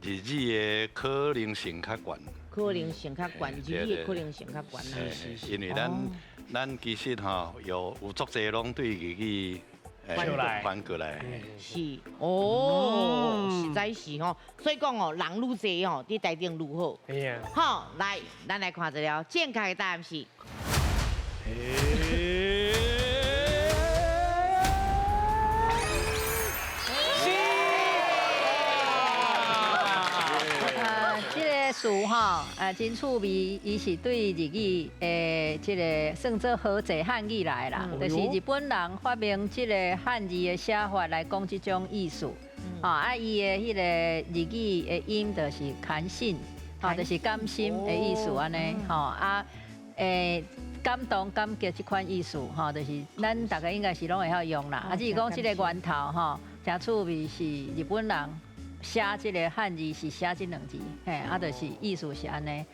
日語的可能性較懸。可能性較懸，日語的可能性較懸啦。因為咱其實吼有足濟攏對日語翻過來。是，哦，實在是吼，所以講哦，人愈濟吼，佇台頂愈好。好，來，咱來看一下正確的答案是。词吼，真趣味，伊是對日語的這個算做和製漢語來啦，就是日本人發明這個漢字的寫法來講這種意思。吼，啊，伊的彼個日語的音就是感心，吼，就是感心的意思按呢，吼啊，感動感激這款意思，吼，就是咱大家應該是攏會曉用啦。啊，只是講這個源頭吼，真趣味是日本人。寫這個漢字是寫這兩字，嘿，啊，就是意思是按呢，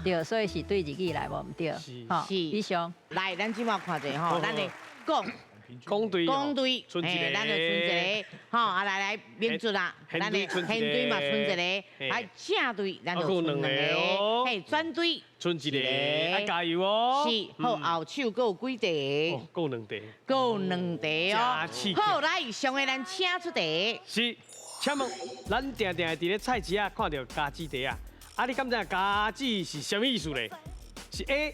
對，所以是對日語來無毋對，是。以上，來，咱這馬看者吼，咱來講，講對，講對，嘿，咱就剩一個，吼，啊來來，免做啦，咱的現隊嘛剩一個，來正隊咱就剩兩個，嘿，轉隊剩一個，愛加油哦。是，好，後手閣有幾題？閣有兩題。閣有兩題哦。好，來，上個咱請出題。是。請問，咱定定會佇咧菜市仔看著咖子袋仔，啊，你敢知影咖子是啥物意思咧？是 A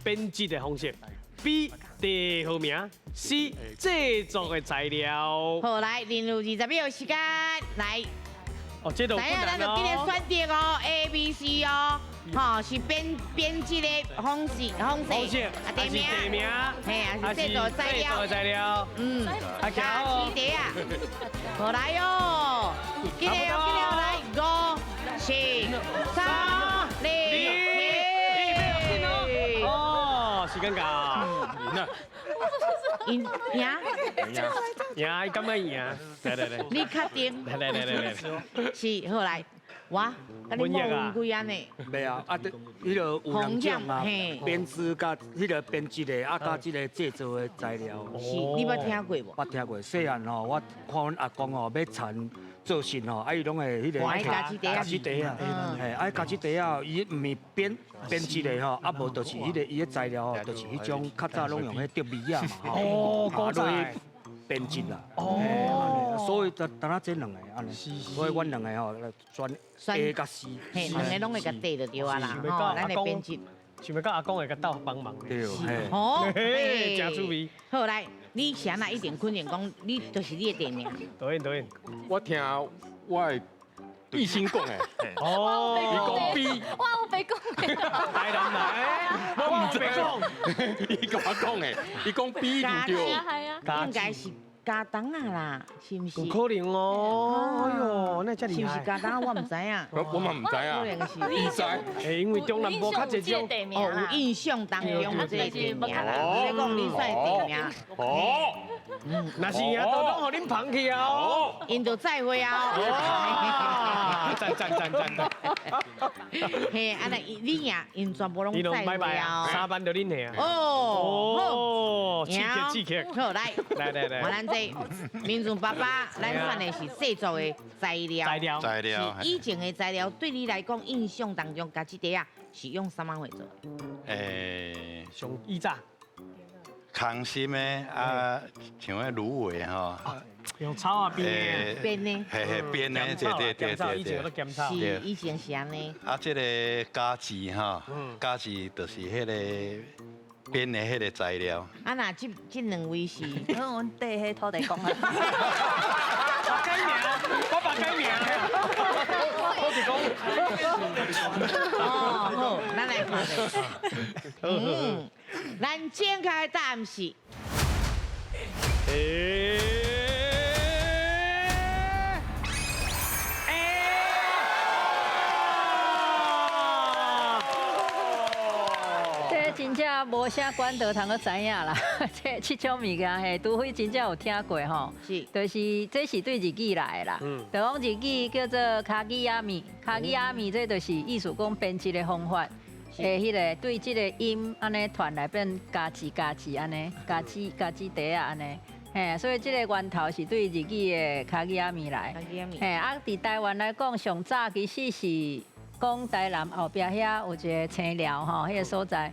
編織的方式，B 地號名，C 製作的材料。好，來，進入20秒時間，來。哦，這就知影咱就今日選擇哦，A、B、C 哦，吼是編織的方式，方式，啊地名，地名，嘿，啊是製作材料，材料，嗯，咖子袋仔，好來哦，今日哦，今日來，5、4、3、2、1，哦，時間到，贏啦，贏，贏，伊感覺贏，來來來，你確定？來來來來來，是，好來，我，佮你摸幾按呢？袂啊，啊，彼个有兩種啊，編織佮彼個編織的，啊，佮這個製作的材料。是，你捌聽過無？捌聽過，細漢吼，我看阮阿公吼買田做糞吼，啊，伊攏會彼個咖子袋仔，嘿，啊，咖子袋仔，伊毋是編織的吼，啊，無就是彼個伊的材料吼，就是彼種較早攏用彼竹篾仔嘛，哦，古早。編織啦，哦，所以就單仔這兩个按呢，所以阮兩個吼選 A 佮 C，嘿，兩个攏會共對就對啊啦，吼，咱來編織，想欲到阿公會共鬥幫忙，對，哦，嘿，真趣味。好來，你是按怎一定肯定講，你就是你的地名。導演，導演，我聽我的醫生講的，哦，伊講 B，我有白講的，台南來，我毋知講，伊共我講的，伊講 B 就對，應該是加東仔啦，是毋是？有可能哦，哎呦，那遮厲害。是毋是加東仔？我毋知影。我嘛毋知影。你知？欸，因為中南部較濟種。哦，有印象當中有這個地名啦，所以講你選地名。哦。若是贏，都攏予恁捧去啊！哦。𪜶就再會啊！讚讚讚讚。嘿，按呢你贏，𪜶全部攏再會啊！三班就恁的啊。哦。哦，刺激刺激。好，來。來來來。我咱這民眾爸爸，咱選的是製作的材料。材料。材料。以前的材料對你來講，印象當中，家己袋仔是用啥物貨做？欸，上以早。空心的啊，像彼蘆葦吼，用草仔編的，編的，嘿嘿，編的，對對對對對，是以前是按呢。啊，這個家子吼，家子就是彼個編的彼個材料。啊，若這兩位是，阮缀彼土地公啊。我改名，我嘛改名。土地公。哦，好，咱來看者。嗯。咱正確的答案是。正无啥管道通阁知影啦。这这种物件嘿，除非真正有听过吼。是，就是这是对日语来的啦。就讲日语叫做卡吉亚米，卡吉亚米这就是意思讲编织的方法。诶，彼个对这个音按呢传来变加字加字按呢，加字加字袋仔按呢。嘿，所以这个源头是对日语的卡吉亚米来。嘿，啊，伫台湾来讲，上早其实是讲台南后壁遐有一个青寮吼，彼个所在，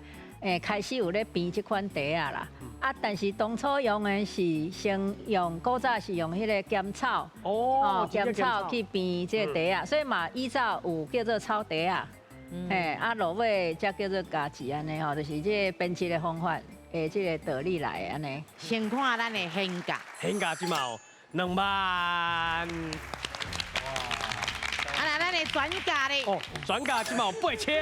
开始有咧编这款袋仔啦。啊，但是当初用的是先用古早是用彼个甘草，哦，甘草去编这个袋仔，所以嘛以早有叫做草袋仔。嘿，啊，落尾才叫做家己按呢吼，就是这个编织的方法，的这个道理来的按呢。先看咱的现价，现价这马有2万。啊，那咱的转价咧？哦，转价这马有8000。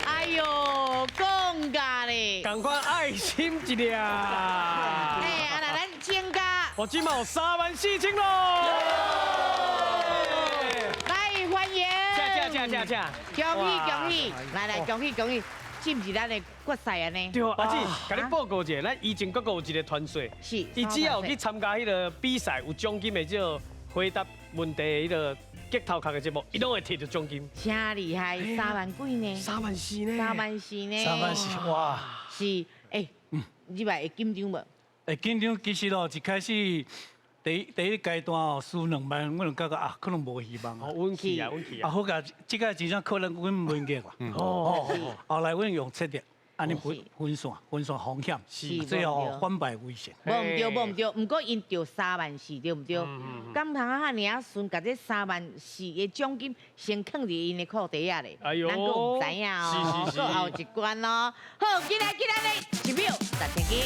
哎呦，讲价咧！仝款爱心一粒。哎，啊，那咱增加。我这马有34000咯。来欢迎。加加！恭喜恭喜！来来，恭喜恭喜！是毋是咱的决赛按呢？对，阿姊，共你报告一下，咱以前阁有一个团赛，是，伊只要有去参加彼个比赛，有奖金的这个回答问题的彼个激头壳的节目，伊拢会摕到奖金。真厉害，3万几呢？ 3万4呢？ 3万4呢？ 3万4，哇！是，欸，你这摆会紧张无？会紧张，其实哦，一开始。第一阶段哦，输2万，我就感觉啊，可能无希望。哦，运气啊，运气啊。啊，好佳，这个真正可能阮运气啦。哦，后来阮用策略，按呢分散分散风险，最后反败为胜。无毋对，无毋对，毋过𪜶著3万4，对毋对？敢通啊，遐尔仔顺，共这3万4的奖金先囥伫𪜶的裤袋仔咧。哎呦，咱阁毋知影哦，阁后一关咯。好，进来进来咧，1秒10千金。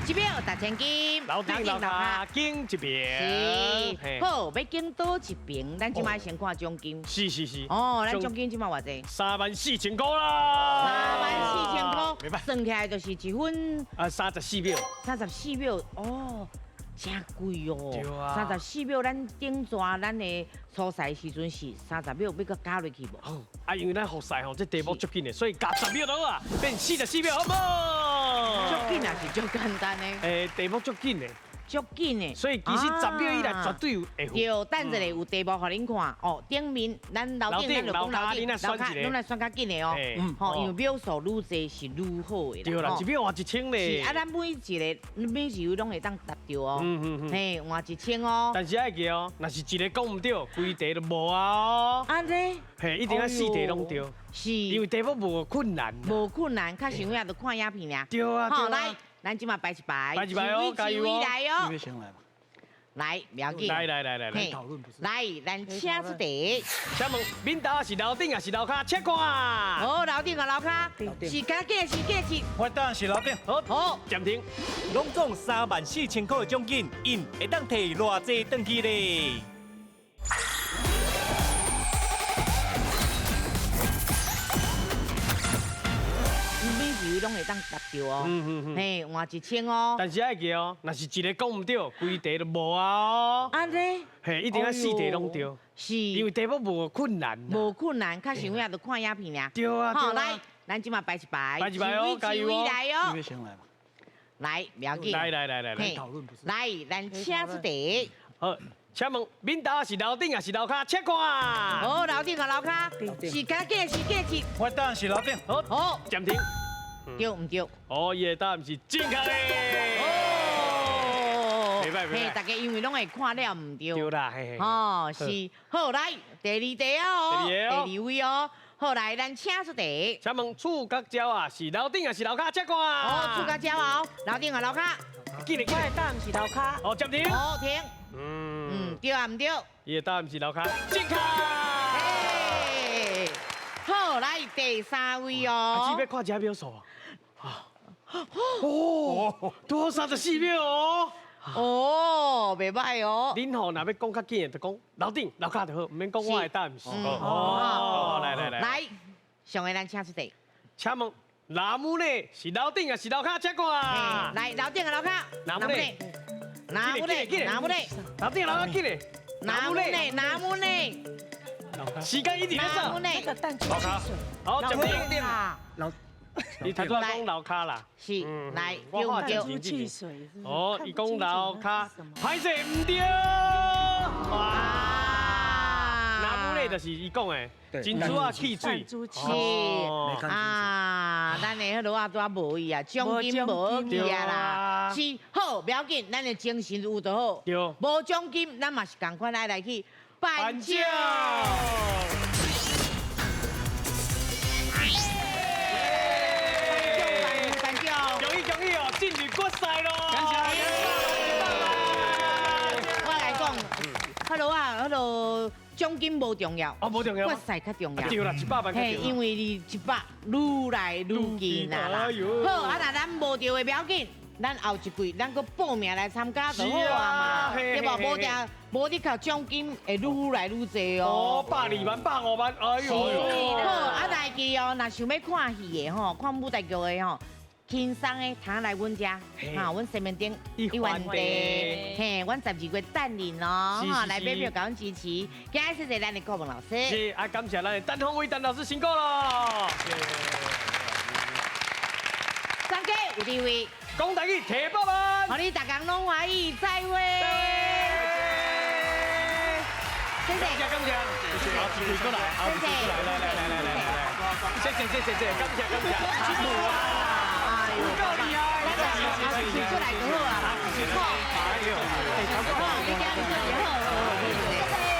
1秒10千金，楼顶楼跤拣一边。是，好，欲拣佗一边，咱这摆先看奖金。是是是。哦，咱奖金这摆偌济？34000块啦。34000块，算起来就是一分。啊，34秒。34秒，哦。真贵哦，对啊， 34秒，咱顶逝咱的初赛时阵是30秒，欲阁加落去无？啊，因为咱复赛吼，这题目足紧的，所以加10秒就好啊，变44秒，好无？足紧也是足简单的。欸，题目足紧的。足紧的，所以其实10秒以内绝对会付。对，等一下有题目予恁看哦。顶面咱楼顶，咱就讲楼顶，楼跤，拢来选较紧的哦。吼，因为秒数愈济是愈好的啦。对啦，1秒换1000咧。是啊，咱每一个每一位拢会当答著哦。嘿，换1000哦。但是爱记哦，若是一个讲毋对，规题就无啊哦。按呢？嘿，一定要4题拢对。是。因为题目无困难。无困难，较想影就看影片尔。对啊。好，来。咱这马摆一摆，摆一摆哦，加油哦！来哦，来，不要紧，来来来来来，讨论不是？来，咱请出题。请问，恁兜是楼顶还是楼跤？请看。好，楼顶啊，楼跤，是加计是计是。我当然是楼顶。好，好，暂停。拢总34000块的奖金，𪜶会当提偌济转去咧？拢会当答著哦，嘿，换1000哦。但是爱记哦，若是一个讲毋对，规题就无啊哦。按呢？嘿，一定要4题拢对。是。因为题目无困难。无困难，较想影就看影片尔。对啊。好，来，咱这马摆一摆。摆一摆哦，加油哦。来哦。你先来嘛。来，不要紧。来来来来来。讨论不是。来，咱请出题。好，请问，恁兜是楼顶还是楼跤？请看。好，楼顶啊，楼跤。是加计是计是。我当然是楼顶。好，好，暂停。对毋对？哦，伊的答案是正确的。哦，袂歹袂歹。大家因为拢会看了毋对。对啦，嘿嘿。哦，是。好，来第二题哦，第二位哦。好，来，咱请出题。请问触角鸟啊是楼顶还是楼跤？请看。哦，触角鸟哦，楼顶啊楼跤。紧来紧来。答案是楼跤。哦，暂停。好，停。嗯，对啊，毋对？伊的答案是楼跤，正确。好，来第三位哦。啊，这欲看这秒数啊。哦，拄好34秒哦。哦，袂歹哦。恁吼若欲讲较紧的，就讲楼顶、楼跤就好，毋免讲我的答案是。哦，来来来。来，上个咱请出题。请问，拉姆呢是楼顶还是楼跤？请看。来，楼顶还楼跤？拉姆呢？拿不嘞，拿不嘞，老弟老紧嘞，拿不嘞，拿不嘞，时间一直在走。老卡，好，讲点。老，你头拄仔讲老卡啦，是，来，对对？汽水。哦，伊讲老卡，歹势毋对。哇，拿不嘞就是伊讲的。珍珠啊，汽水。是啊，咱的彼落啊拄仔无伊啊，奖金无去啊啦。是好，不要紧，咱的精神有就好。对。无奖金，咱嘛是仝款爱来去颁奖。颁奖，恭喜恭喜哦，进入决赛咯！感谢。我来讲，彼落啊，彼落。奖金无重要，哦，无重要，决赛较重要。对啦，100万。嘿，因为你100愈来愈近啊啦。好，啊，若咱无著的不要紧，咱后一季咱阁报名来参加就好啊嘛，对无？无定无你靠奖金会愈来愈济哦。哦，120万、150万，哎呦。好，啊，来记哦，若想欲看戏的吼，看舞台剧的吼。轻松的，通来阮遮，哈，阮西门町一番地，嘿，阮12月等恁哦，哈，来买票，共阮支持。今日谢谢咱的顾问老师，是啊，感谢咱的陈宏伟陈老师辛苦咯。三家有智慧，讲台语提百万，予你逐工拢欢喜，再会。谢谢，感谢，谢谢，好，机会过来，好，机会过来，来来来来来来，谢谢谢谢谢谢，感谢感谢，辛苦啊。有够厉害！啊，出来就好啊。好，哎呦，好，你今日做就好。